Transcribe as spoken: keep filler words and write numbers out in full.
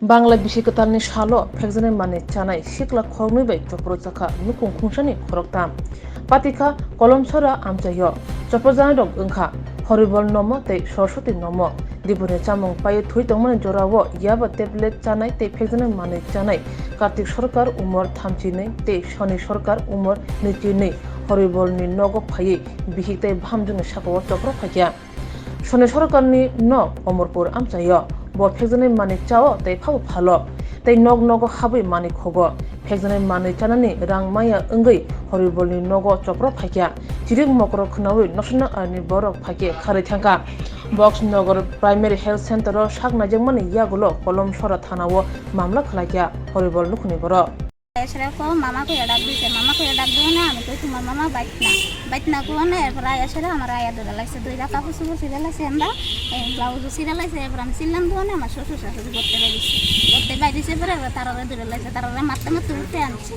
Bangla bisi kwtalni salo phekjaknai manwi chanai sikla khoroknwi bai chopro chakha nukung khungsani khoroktham. Patikha Kolomsora amchaio chopro janairok wngkha Horibol Nomo tei Soroswati Nomo. Dibuni chamung paiwi thwi tongmani jorao yaba tablet chanai tei phekjaknai manwi chanai Kartik Sorkar umor thamchinwi tei Soni Sorkar umor nwichinwi Horibolni nogo phaiwi bihik tei bahamjwkni sakao chopro phaikha. Soni Sorkarni nok Omorpur amchaio bo phekjaknai manwi chao tei phabo phalo tei nok nogo habwi manwi khogo. Phekjaknai manwi chanani rang maya wngwi Horibolni nogo chopro phaikha. Chirik mokro khwnawi nosino arni borok phaikhe kharwi thangkha. Box Nogor Primary Health Center o sak naijakmani yagulo Kolomsora thanao mamla khwlaikha Horibol nukhungni borok. Yasera ko mama ko ya dak dise, mama ko ya dak do na, ami koi tumar mama baitna, baitna ko na, erpor yasera amar aya dura laise, dui raka pusu pusu dura laise anda, blouse sira laise, erpor ami silam do na, amar shosur shasur gotte bai dise, gotte bai dise pore tarare dura laise, tarare matte matte utte anchi.